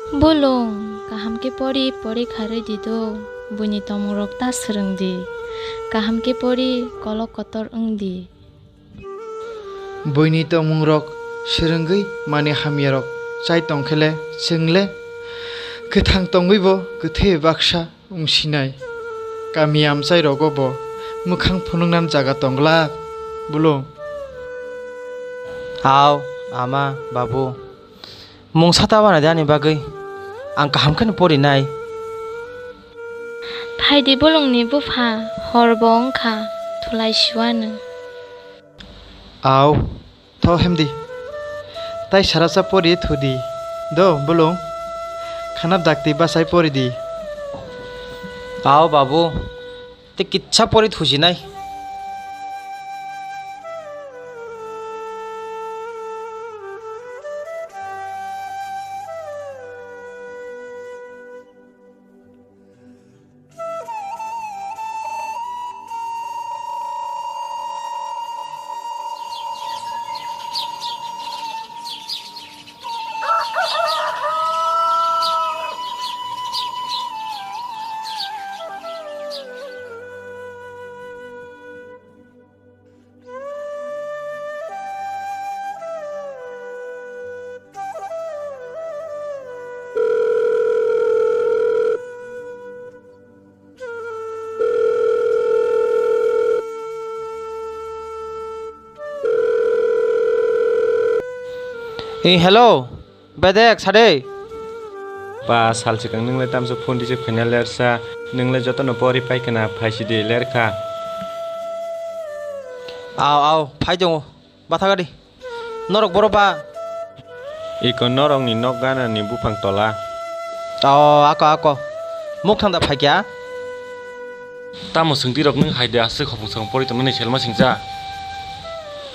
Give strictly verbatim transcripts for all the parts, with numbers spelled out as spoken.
Bolong, kaham khe pori, porikha rwdi do, buini tongmungrok ta swrwngdi. Kaham khe pori, kolok kotor wngdi. Buini tongmungrok swrwngwi manwi hamyarok chai tongkhe le, chwng le kwthang tongwibo kwthwi baksa wngsinai. Kami amchai rogo bo mwkhang phunuknani jaga tong glak, Bolong. Aw, ama, babu. Mungsa ta bana de ani bagwi. Ang kaham kheno porinai. Phaidi bolongni bupha, hor bo wngkha, thulai siwano. Aw, tho hemdi. Tai sarasa pori thudi. Do, Bolong. Khana dakti bachai poridi. Aw, babu. Tei kitsa pori thusinai. Ei, hello. Bedek, sade. Ba, sal swkang nwng le tamsa phone receive khaina lersa, nwng le jotono pori pai khna, phaisidi lerkha. Aw, aw, phai tongo. Bathakadi. Norok boro ba? Iko norokni nok ganani buphang tola. O, ako, ako. Mukthang da phaikya? Tamo swngtirok nwng hai de aswk hopung song pori tongmani selma singcha?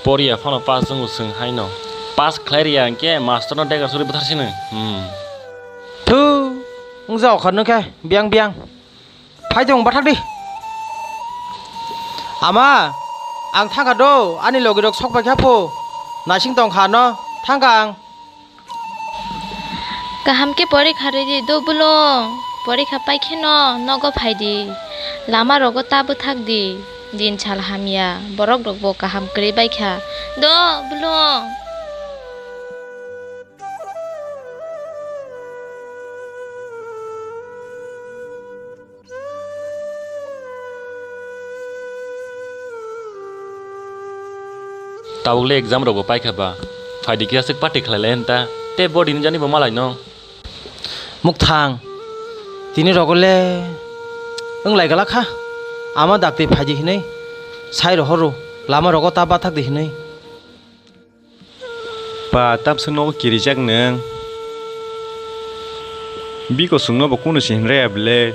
Poriya phano pass wngo swng haino. Pass khlai riya hwnkhe master no dega suri bwthar sino. Hmm. Thu, wngja okha nung khe, biang biang. Phai tong bathak di. Ama, ang thangkha do, ani logi rok sok pai kha pho. Naising tong kha no, thangkha ang. Kaham khe porikha rwdi do Bolong. Porikha pai khe no nogo phai di. Lama rogo ta bwthak di. Din sal hamya, borok rok bo kaham kwrwi bai kha. Do Bolong. Tabuk le exam rok bo paikha ba, phaidi khe aswk party khlai lai hwn ta, tei body ni jani bo malai no. Mukthang, tini rogo le wng lai glak kha, ama dakti phaidi hinwi sai rohor rw, lama rogo ta bathak di hinwi. Pa, tamswk nogo kirijak nwng. Biko chwngno bo kunu se hinraya bwle.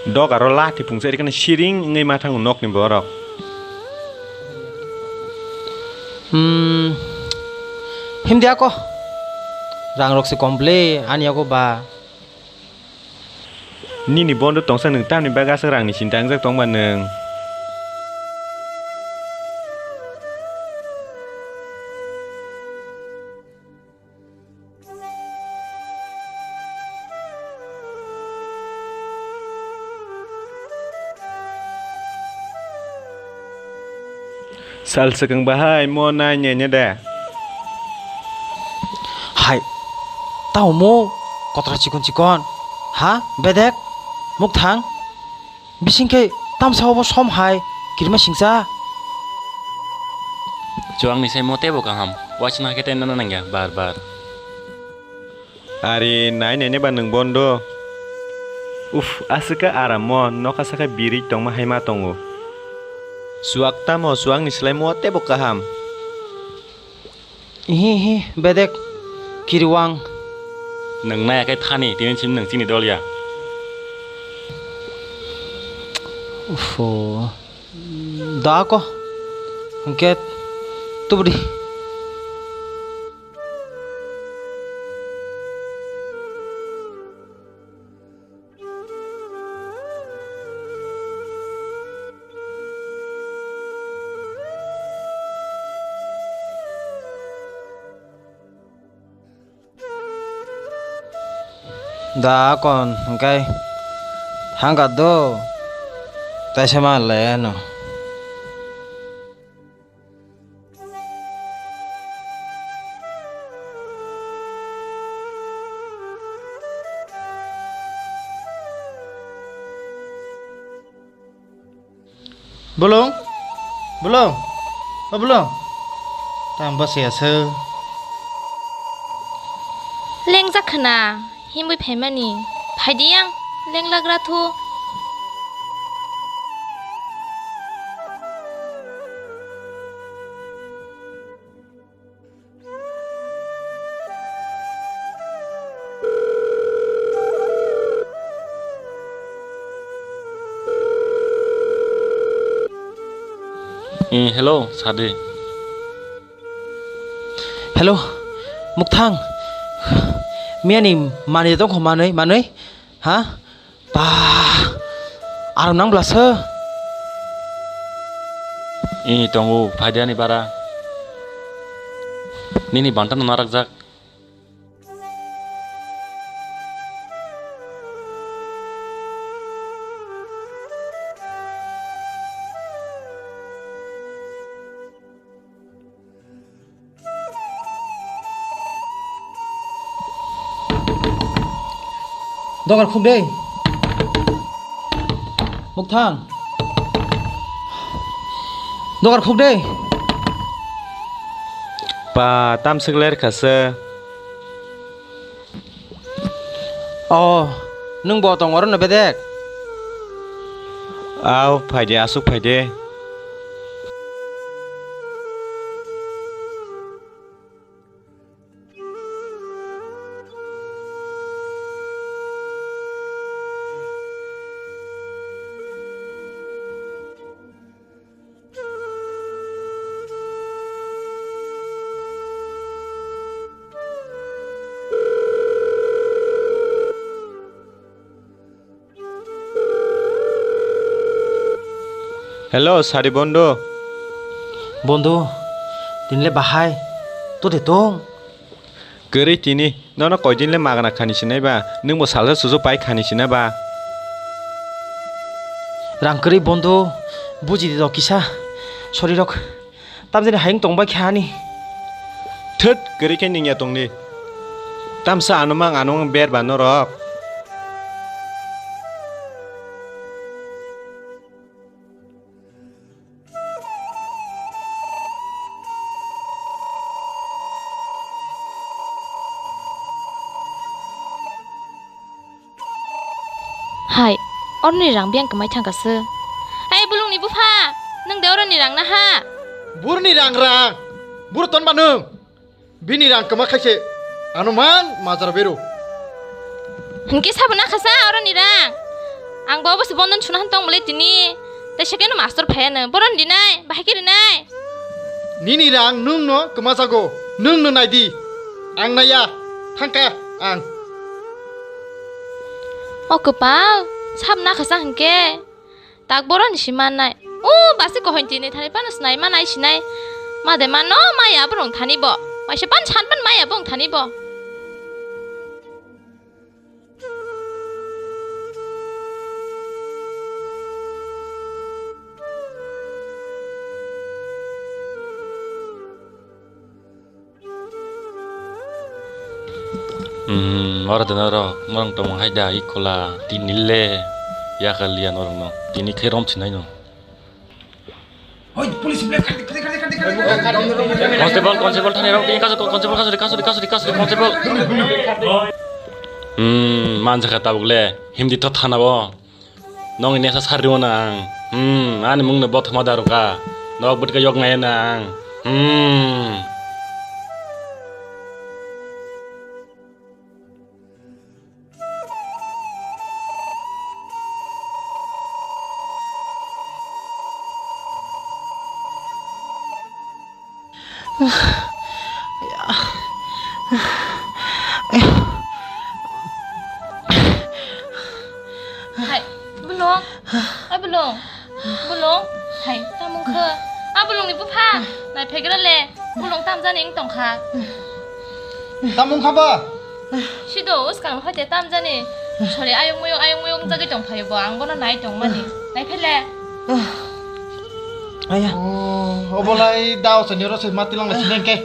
Dok aro lathi phungsa rikani siring wngwi ma thango nokni borok. Hmm, himdi ako. Rang rok se kom bwle ani yago ba. Nini bondo tongsa nwng tamni bagwi aswk rangni sinta wngjak tongba nwng? Sal swkang bahai mo nai nene de. Hai, tamo mo kotra chikon chikon. Ha, bedek, mukthang. Bising khe tamsa obo som hai kirima singcha. Chuwakni sai mo teibo kaham. Waisna khe tei nana nangya bar bar. Ari nai nai ne ba nwng bondo. Uf, aswk khe aram mo, nokha sakha birwi tongma hai ma tongo. Chuwak tamo, chuwakni slai mo teibo kaham. Ihi, ihi, bedek, kiriwang. Nwng naya khe thani, tini sim nwng chini dol ya. Ufo, da ko, hwnkhe tubudi. Da akon hwnkhe hangkha do, taisa ma le ano. Bolong? Bolong? O bolong? Tamo bwsaya se? Lengjak khna, himwi phaimani. Phaidi yang, lenglagra thu. Eh, hello, sadi. Hello, Mukthang. Miyani manwi tongkho manwi, manwi? Ha? Ba, aram nang bwlasa? Ih, tongo, phaidi ani bara. Nini bantano narakjak. Dogar khuk de. Mukthang. Dogar khuk de. Pa, tam swk ler kha se. Oh, nwng bo tong oro no bedek? Au, phaidi, aswk phaidi. Hello, sadi bondo. Bondo, tinle bahai, to de tong. Kwrwi tini, nono koidin le magna khani sinai ba, nwng bo salsa susu pai khani sinai ba. Rang kwrwi bondo, buji di do kisa, sorry rok. Tamjani hayung tongbai khe ani. Thwt, kwrwi khe ningya tongdi. Tamsa ano mang, ano mang ber ba norok. Hai, oroni rang biyang kwmai thangkha se. Hai, bulungni bupha, nwng de oroni rang naha? Burni rang rang, bur tonba nwng. Bini rang kwma khaise, ano mang majra beru. Hinkhe sabo nakhasa oroni rang. Ang bo obosi bondon suna han tong mole tini. Tei sekeno mastor phayano, boron dinai, bahai khe rinai. Nini rang nwng no kwma jago, nwng no naidi. Ang naiya, thangkha ang. O kwpal, sab nakhasa hinkhe. Tak boroni si mannai. O basi kohon tini thani pano snai manai sinai. Made mano maya borong thani bo. Waisa pan san pan maya bong thani bo. Hmm, oro dena ro, morang tongmung hai da, i kola, tini le, ya ka liya norong no, tini khe rom sinai no. Oi, police ble, khati, khati, khati, khati, khati, khati. Constable, constable, thani rok, tini kaso, constable, kaso, kaso, kaso, kaso, constable. Hmm, manjaka tabuk le, himdi to thana bo. Nongni nesa sarri mano ang. Hmm, ani mungno bothoma daruka. Nok bwtka yok nai na ang. Hmm. Hai, bulung. Hai, bulung. Bulung. Hai, tamung khe. Ah, bulungni bupha. Nai phegra le. Bulung tamjani wng tongkha. Tamung kha ba? Sido uskang hoite tamjani. Sori, ayung muyung, ayung muyung jagwi tongphaio bo. Ang bono nai tongmani. Nai phele. Aya. Oh, obolai dao sani oro se mati langla sineng ke.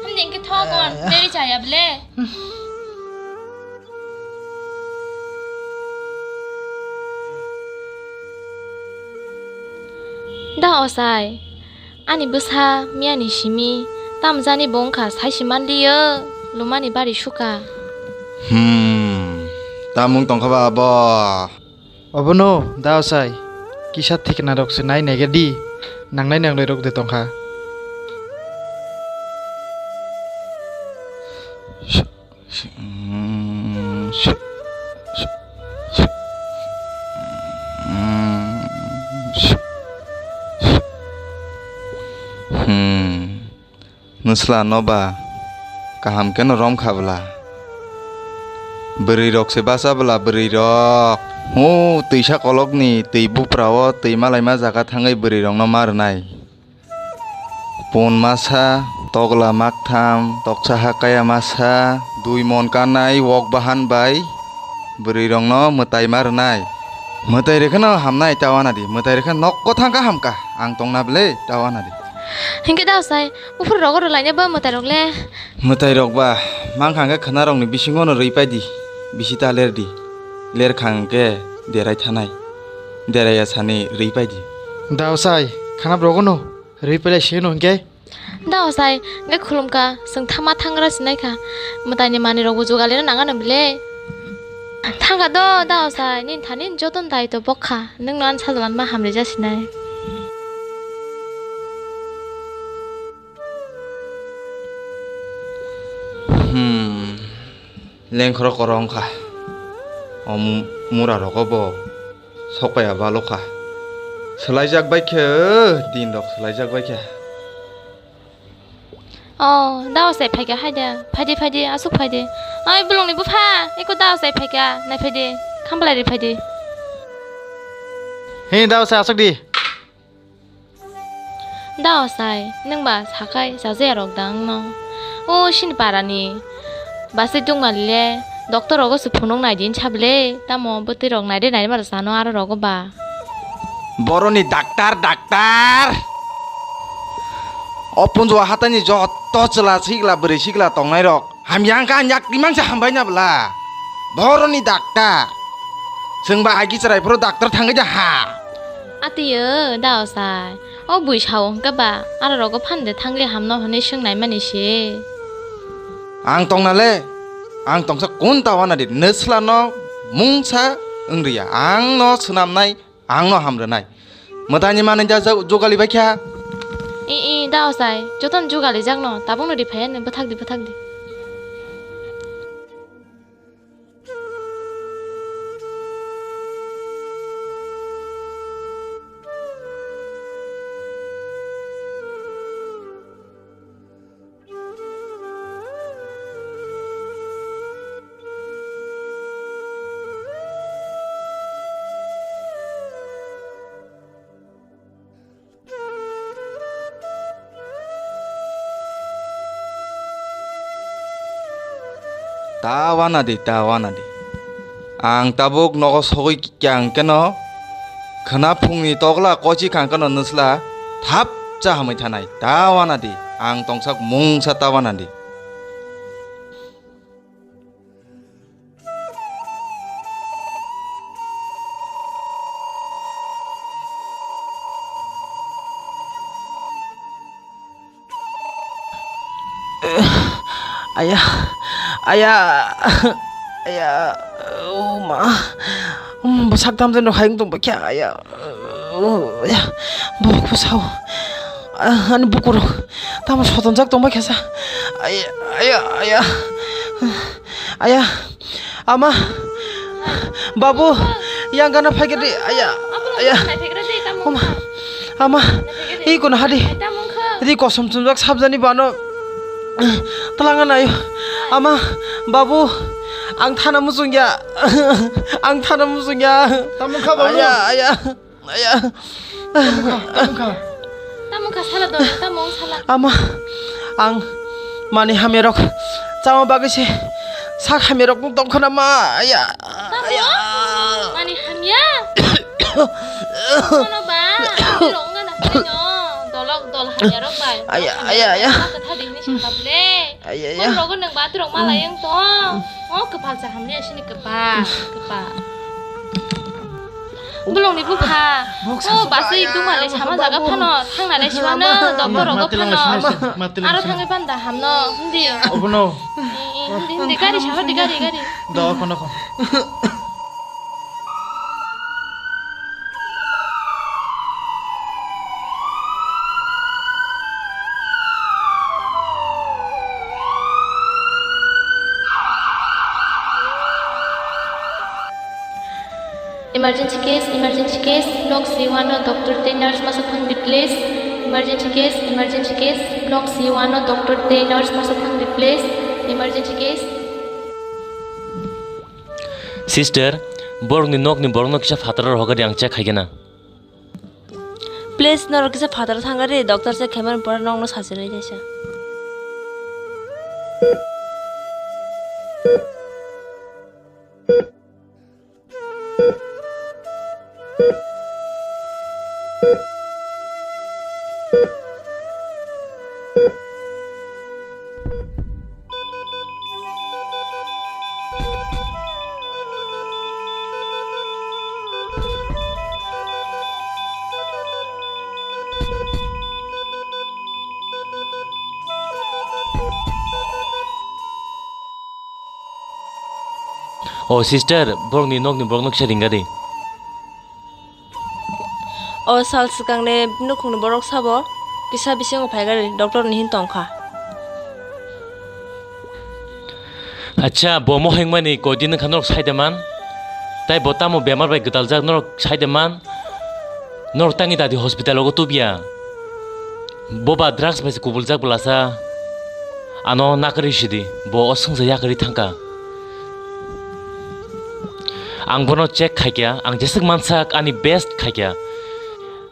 Hamni ke thok on. Deri chaya ble. Da osai, ani bwsa miyani simi tamjani bo wngkha, saisi manliyo, lumani bari suka. Hmm, tamung tongkha ba abo? Obono da osai, kisa thikna rok se nai nege di, nangnai nanglai rok de tongkha. Hmm. Nwsla no ba kaham keno rom kha bwla. Bwrwi rok se bacha bwla, bwrwi rok. Hu, twisa kolok ni twi bupra o twi malaima jaga thangwi bwrwi rok no ma rwnai. Pun masa, tokla maktham, toksa hakaya masa, dui mon kanai wok bahan bai bwrwi rok no mwtai ma rwnai. Mwtai rwkhe no hamnai ta wana di, mwtai rwkhe nok kothang ka hamka, ang tongna bwle ta wana di. Hinkhe da osai, buphuru rogo rwlaina ba mwtai rok le? Mwtai rok ba, mangkha hwnkhe khwna rok ni bisingo no rwi pai di, bisi ta ler di, ler kha hwnkhe derai thanai, derai ya sani rwi pai di. Da osai, khana rogo no? Rwi pele sino hwnkhe? Da osai, hwnkhe khulumkha, chwng thama thangra sinaikha. Mwtaini manwirokbo jugalino nangano bile. Thangkha do, da osai, nini thani jotono daito bokha. Nwngno ani sajla ma hamrija sinai. Hmm. Lengkhoro korong kha. O mu-, mura rogo bo. Sokpaiya balokha. Swlaijak baikhe, din rok swlaijak baikhe. O, da osai phaikha haida. Phaidi, phaidi, aswk phaidi. Oi, bulungni bupha, eko da osai phaikha, nai phaidi. Khambalai ri phaidi. He, da osai aswk di. Da osai, nwng ba sakhai chajaya rok da wngno? O sini parani basai tongmali le doctor rogo se phunuk nai din sabile, tamo bwtwi rok naide naide mara sano aro rogo ba. Boroni daktar, daktar. O punjua hataini joto chwla sikla bwrwi sikla tongnai rok. Hamya wngkha ang yak timang se hambai na bwla. Boroni daktar. Chwng ba agi chwrai phuru daktar thangwi da ha. Atiyo, da osai. O bui sao hwnkhe ba, aro rogo phan de thangli hamno hwnwi swng naimani se. Ang tongna le, ang tongsa kun ta wana di, nwsla no mungsa wng riya. Ang no swnamnai, ang no ham rwnai. Mwtaini manwi da jog-, jogali bai kha. I, i, da osai, jotono jogali jakno, tabukno ri phai ani, bwthak di, bwthak di. Ta wana di, ta wana di. Ang tabuk nogo sogwi kyang keno khwna phungni tokla kochi khang keno nwsla thap cha hamwi thanai. Ta wana di, ang tongsak mungsa ta wana di. Aya, aya, aya, o ma. Um, bwsak tamjani rok hayung tong bakya, aya. Oh, aya, borok bwsao. Ah, ani bukurok tamo sotonjak tong bakya sa. Aya, aya, aya. Aya, ama, babu, yang gana phaikhe di, aya, aya. Oma, ama, i kono hadi. Ri kosom chumjak sabjani bano. Twlangna nayo. Ama, babu, ang thana muchungya. Ang thana muchungya. Tamo kha, babu? Aya, aya. Aya. Tamo kha, tamo kha. Tamo kha, sala do, tamo sala. Ama, ang mani hamyarok chama bagwi se Sak hamya rok tong khana ma. Aya. Aya. Mani hamya? Kono ba? Rok wngna haino. Dolok dol hamya rok bai. Aya, aya, aya. Kata dihni sakap le. Aya, aya. Kono rogo nang ba rok mala yang tong. Oh, kepal sa hamya sini kepal. Kepal. Bolongni bupha. Oh, basui duma le sama jaga phano, thangna le siwano, doctor rogo phano. Aro thangwi panda hamno, hindi. Obono. Hindi, hindi, gari sa, hindi, gari, gari. Do, kono ko. Emergency case, emergency case, block C one o doctor tei nurse masa thang di please. Emergency case, emergency case, block C one o doctor tei nurse masa thang di please. Emergency case. Sister, borokni nokni borokno kisa phataro rohorkha di, ang check khaikhe na. Please, norok kisa phataro thangkha di, doctor check khaimani pore nokno sachinai tesa. O sister, borokni nokni borokno kisa ringadi. O sal swkangni nukhungni borok sabo kisa bisingo phaigadi, doctor ni hin tongkha. Acha, bo mohai wngmani koidin wngkha norok saide man? Tai bo tamo bemar bai gwdaljak norok saide man? Norok tangwi dadi hospital o tubya. Bo ba drugs bai se kubuljak bwlasa. Ano nakarwi sidi, bo o swngsa yakarwi thangkha. Ang bono check khaikha, ang jeswk mansak, ani best khaikha.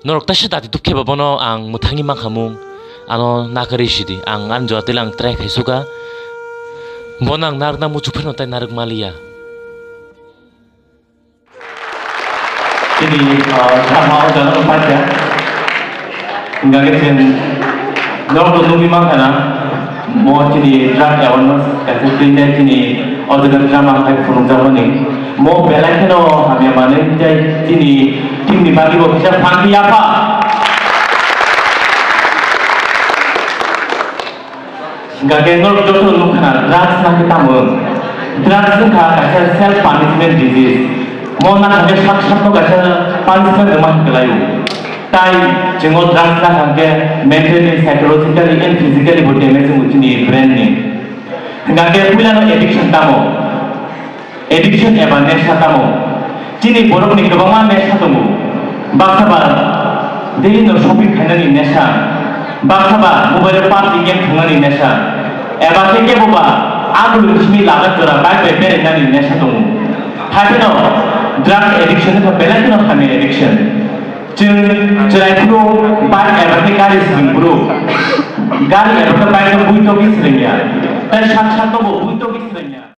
Norok taisa dati duk khe ba bono ang mwthangwi mankha mung. Ano nakarwi sidi, ang ani jora tila ang try khai suka. Bono ang narwkna muchuk phano tai narwk maliya. Chini, ah, sama o jana paikha. Hingkha khe chwng norok bo nugwi mankha na, mo chini drug awareness kaisa twi nai chini o jaga drama khai phunukjakmani. Mo belai kheno hamya manwi tei chini team ni bagwi bo kisa phan khe yapha. Hingkha khe norok joto nukha na, drugs na khe tamo wng? Drugs wngkha kaisa self punishment disease. Mo nakha khe sak sakno kaisa punishment rwma hinwi kwlaio. Tai chwng o drugs nakha khe mentally, psychologically and physically bo damage wngo chini brain ni. Hingkha khe puilano addiction tamo? Addiction eba nesha tamo? Chini borokni kwbangma nesha tongo. Baksa ba daily no shopping khainani nesha, baksa ba mobile o PUBG game thwngnani nesha, eba khe kebo ba agulni simi laga jora bike bai berainani nesha tongo. Haiphano drug addiction wngkha belai kheno hamya addiction. Chwng chwrai phuru bike eba khe gari swrwng phuru, gari eba khe bike no buitokgwi swrwngya, tei sak sak no bo buitokgwi swrwngya.